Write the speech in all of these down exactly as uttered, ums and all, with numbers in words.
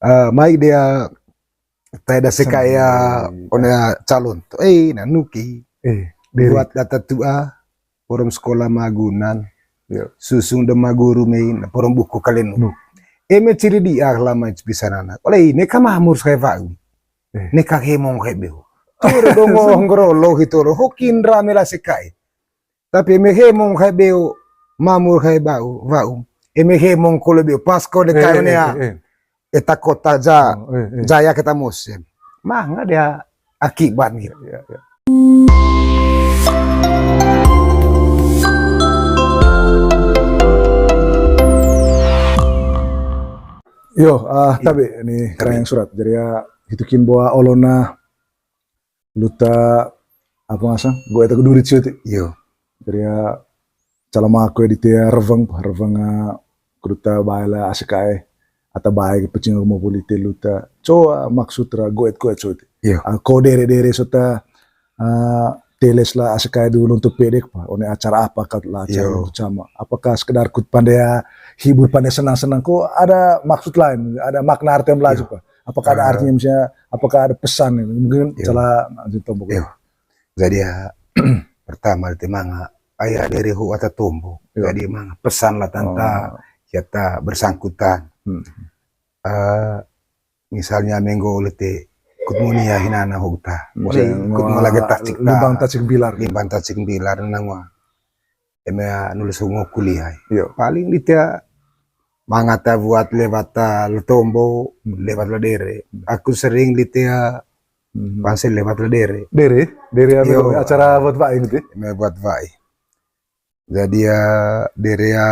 Eh, mai dia taida seka ya, one calon tu. Eh, nanuki. Eh, buat data tua, forum sekolah magunan. Susung de maguru main, forum buku kalenu. Eme ciri dia lama bisa nana. Oleh ini ka mamur seka wa'u. Neka hemong he beo. Ciri dongo ngerolo gitu loh. Hokin rame la seka. Tapi eme hemong he beo, mamur he bau, wa'u. Eme hemong kole beo, pas ko de kayo nea. Eta kota ja, jaya kita musim. Manga dia akibat gitu. Yo, ah, tabe ni karang yang surat. Jadi ya, itu kin bawa olona luta apa ngasa? Gue itu keduri cuti. Yo. Jadi ya, calama aku di tia reveng, reveng, ah, kuduta bae la asik ae. Ata bae pecing mau polite luta. Coa maksud ra goet-goet cuti. Yo. Ah, ko dere-dere sota, ah, teles la asik ae dulu untuk pedek pa. One acara apa kat la acara untuk sama. Apakah sekedar kut pandai hibur pandai senang-senang? Ko ada maksud lain, ada makna arti yang belajar pa. Apakah ada artinya misalnya, apakah ada pesan ini? Mungkin salah lanjut tombok. Jadi ya, pertama itu manga ayah dari hu ata tombok. Jadi manga pesan la tanta kita bersangkutan. Eh, misalnya menggo ulete kut munia hinana huta. Misalnya kut mula getah cik ta. Limbang tacik bilar. Limbang tacik bilar nangwa. Eme nulis hungo kuliah. Yo. Paling di tia mangata buat lewat, ah, letombo, lewat la dere. Aku sering di tia pansel lewat la dere. Dere, dere ame acara buat wa'i gitu. Eme buat wa'i. Jadi ya dere ya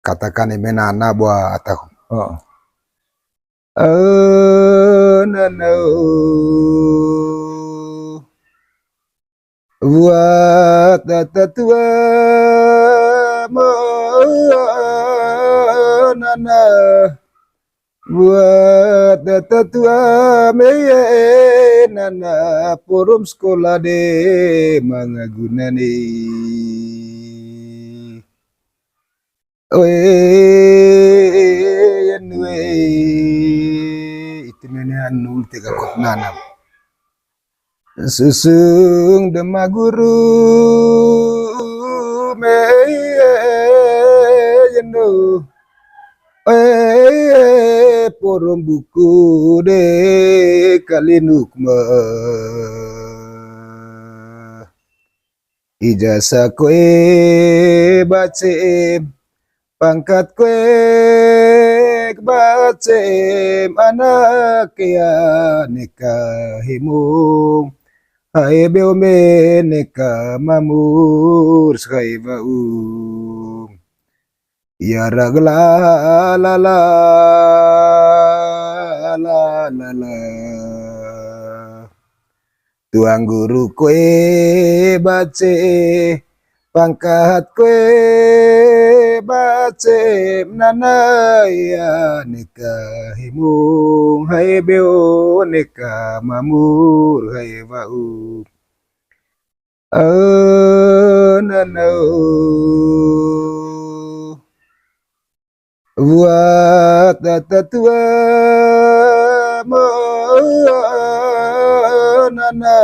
katakan eme nana buat atau. Oh. Oh, nana, oh. Buat tata tua mo nana. Buat tata tua meye nana porum sekolah de mangagunani. Oe, anu, eh, itu mene anu tega kot nanam. Susung dema guru me, eh, yenu. Eh, porom buku de kalinuk me. Ijazah kue bace'em, pangkat kue bace'em, anak ya neka hemong, hae beo me neka mamur skai waung. Ya ragla la la la la la. Tuang guru kue bace, pangkat kue bace, menanai ya neka hemong, hai beo neka mamur, hai wau. Oh, nana, oh. Buat tata tua mo, nana.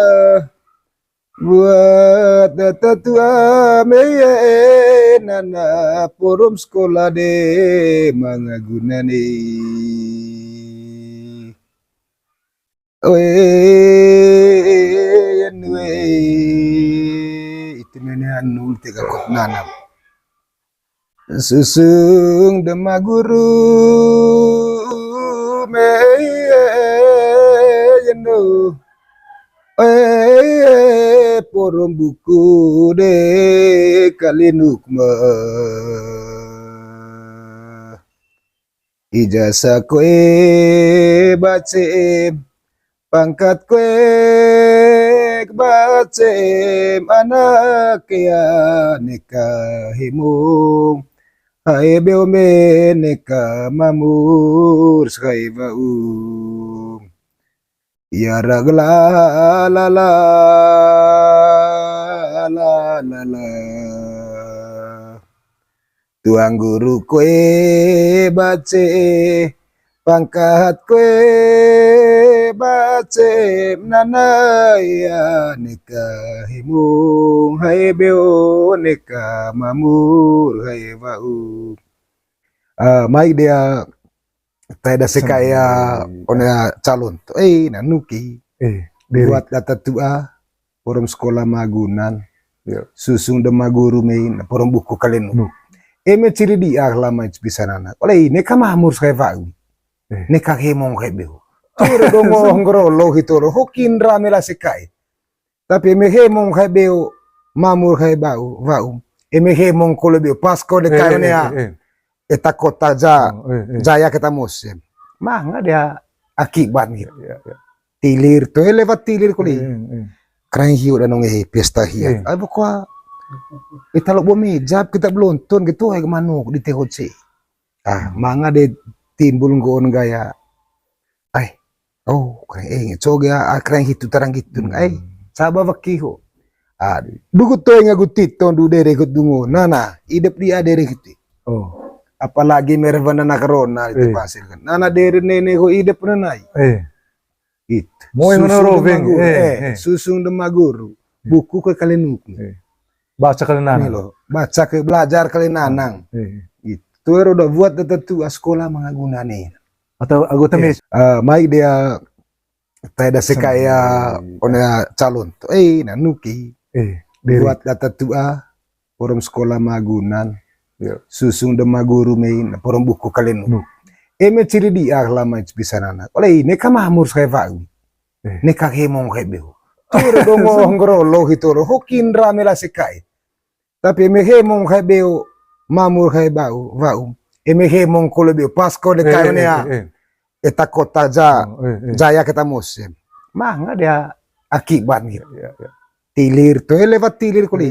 Buat tata tua meye, nana. Porom sekolah de mangagunani. Oe, anu, eh, itu mene anu tega kot nanam. Susung dema guru me, yenu. Eh, porom buku de kalinuk me. Ijazah kue bace'em, pangkat kue bace'em, anak ya neka hemong, hai beo me neka mamur skai waung. Ya ragla la la la la la. Tuang guru kue bace, Pangkahat kue bacem nanaya, neka hemong hae beo, neka mamur hae wa'u. Ah, mai dia taida seka ya, one calon tu. Eh, nanuki. Eh, buat data tua, porom sekolah magunan. Susung de maguru mein, porom buku kalenu. Eme ciri dia lama pisanana. Ole neka mamur hae wa'u. Neka hemong hae beo. Turu dongo ngerolo hitoro. Hokin rame la sekai. Tapi eme hemong hae beo, mamur hae ba'u, wa'u. Eme hemong kole beo, pas kole kayo nea. Eta kota ja, jaya keta mosem. Manga dia akibat gitu. Tilir tu, eh, lewat tilir kuli. Keren hiu dan nonge pesta hiu. Ai bukua. Eta lo bo meja, kita belonton gitu, ai manuk di tehoce. Ah, manga de timbul nggoon gaya. Ai, oh, keren, eh, coge, ah, keren hitu tarang gitu. Ai, saba waki ho. Ah, dugu toe ngagu titon du dere kut dungo. Nana, idep dia dere gitu. Oh. Apalagi mervana na corona itu pasir kan. Nana dere nene ho idep nanai. Eh. Gitu. Moe mana roveng, eh, susung de maguru. Buku ke kalenuk. Baca kalenanang. Baca ke belajar kalenanang. Gitu. Tuero da buat data tua sekolah mangaguna ne. Atau anggota mes. Eh, mai dia taida seka ya, one calon tu. Eh, nanuki. Buat data tua, porom sekolah magunan. Susung de maguru mein, porom buku kalenu. Eme ciri dia lama pisanana. Ole neka mamur hae wa'u. Neka hemong hae beo. Turu dongo ngerolo hitoro. Hokin rame la sekai. Tapi eme hemong hae beo, mamur hae ba'u, wa'u. Eme hemong kole beo, pas kole kayo nea. Eta kota ja, jaya keta mosem. Manga dia akibat gitu. Tilir tu, eh, lewat tilir kuli.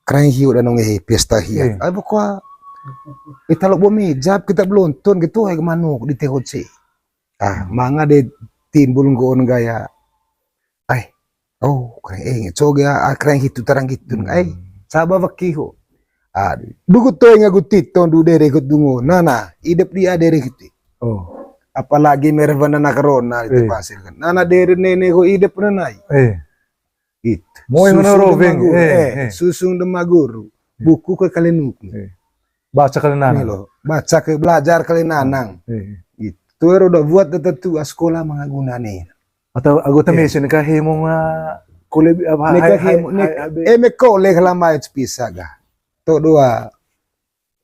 Keren hiu dan nonge pesta hiu. Ai bukua. Eta lo bo meja, kita belonton gitu, ai manuk di tehoce. Ah, manga de timbul nggoon gaya. Ai, oh, keren, eh, coge, ah, keren hitu tarang gitu. Ai, saba waki ho. Ah, dugu toe ngagu titon du dere kut dungo. Nana, idep dia dere gitu. Oh. Apalagi mervana na corona itu pasir kan. Nana dere nene ho idep nanai. Eh. Gitu. Moe mana roveng, eh, susung de maguru. Buku ke kalenuk. Baca kalenanang. Baca ke belajar kalenanang. Gitu. Tuero da buat data tua sekolah mangaguna ne. Atau anggota mes neka hemong, ah, kole apa, neka hemong, eme kole lama pisa ga. To dua.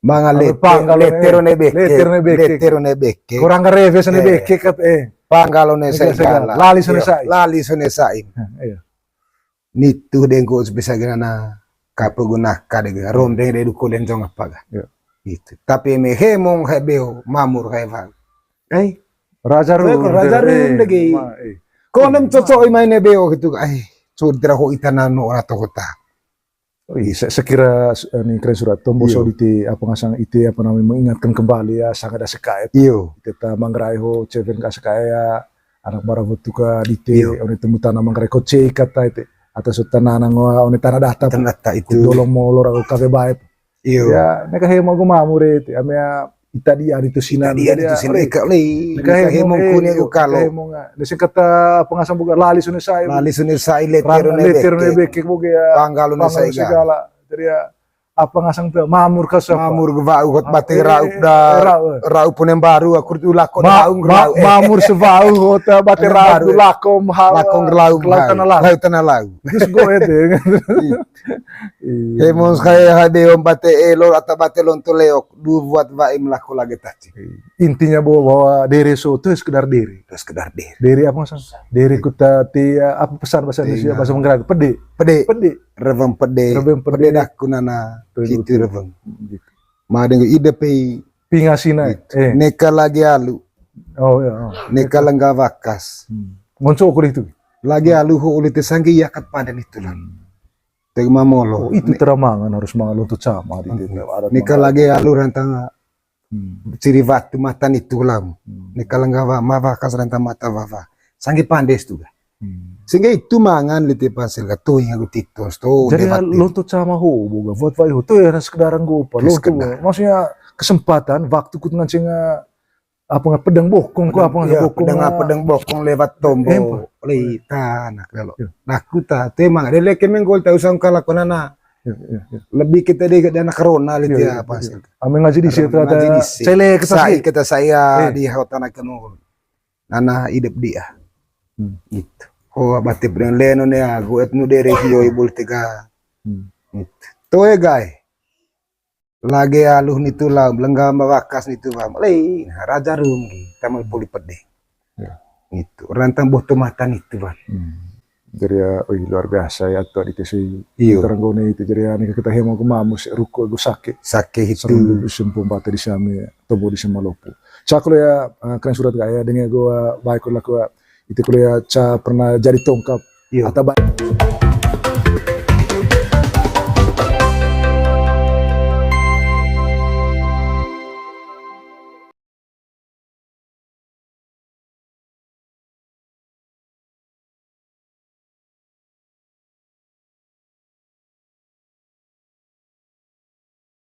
Manga leter ne beke. Leter ne beke. Kurang gareves ne beke kat, eh. Panggalo ne sai gala. Lali sone sai. Lali sone sai. Nitu dengko pisa gana na kape gunaka de rondeng de duko lenjong apa ga. Gitu. Tapi eme hemong hae beo, mamur hae wa'u. Ai. Raja ru. Raja ru de ge. Konem cocok mai ne beo gitu. Ai. Codra ho itana no ora to kota. Oh iya, se-, sekira su-, ini keren surat tomboso di te apa ngasang ite apa namanya mengingatkan kembali ya sangat ada sekaet. Iyo. Ite ta manggarai ho ceven ka sekaet ya anak bara votu ka di te one temu tanah manggarai ko cei kata ite atau su tanah nang one tanah data. Tanah data itu. Dolong molor aku kafe baik. Iyo. Ya, neka hemo aku mamure ite ame ya Ita dia itu sinan. Ita dia itu sinan. Eka le. Eka hemong kuni aku kalo. Hemong. Nasi kata pengasam buka lali sune sai. Lali sune sai leter ne beke. Leter ne beke buka ya. Panggalo ne sai gala. Jadi ya apa ngasang pe mamur kasapa. Mamur ke wa'u hot bate raup da. Raup punem baru aku tu lako da haung raup. Mamur sewa'u hot bate raup tu lako mahal. Lako ngerlau. Laut tanah lau. Laut tanah lau. Terus gue itu. Hemong sai hade om bate elo atau bate lonto leok. Du buat wa'im lako lagi tacing. Intinya bahwa, bahwa dere so tu sekedar dere. Sekedar dere. Dere apa maksudnya? Dere kuta ti, eh, apa pesan bahasa Indonesia, bahasa Manggarai? Pede. Pede. Pede. Reweng pede. Reweng pede. Pede daku nana. Gitu reweng. Gitu. Madeng ide pei. Pingasina. Gitu. Eh. Neka lagi alu. Oh ya. Oh. Neka lengga wakas. Hmm. Ngonco ukur itu. Lagi alu ho ulite sanggi yakat padan itu lah. Hmm. Teg mamolo. Oh, itu teramangan harus mangalon tu cama di. Neka lagi alu rantang ciri watu mata nitu lam. Neka lengga wa, ma wakas rantang mata wawa. Sangge pandes tu ga. Sehingga itu mangan lite pasil ga tuing aku titos tu. Jadi lonto cama ho boga buat wai ho tu ya sekedar nggopa lonto. Maksudnya kesempatan waktu kut ngancing apa nggak pedang bokong ko, apa nggak bokong, pedang, pedang bokong lewat tombo. Lei ta anak lelo. Naku ta, tu emang ada leke menggol ta usang kalah ko nana. Lebih kita deh ke dana corona liti apa sih. Ame ngaji di sini ternyata cele kita sai, kita saya di hota anak kanu. Nana hidup dia. Gitu. Oh, bati pren leno ne agu etnu dere hiyo ibul tiga. Gitu. Toe gai. Lage aluh nitu laum, lengga mawakas nitu bam. Lei, raja runggi, tamal poli pede. Gitu. Rantang boto mata nitu bam. Jadi ya, oi, luar biasa ya, tuh di T C. Iyo. Terang gone itu, jadi ya, ini kita hemo ke mamus, ruko gue sakit. Sakit itu. Serem dulu, sumpung bata di sami, tobo di sami lopo. Cak lo ya, eh, keren surat gak ya, dengan gue baik lo aku, itu kalau ya, ca pernah jadi tongkap. Iyo. Atau ba-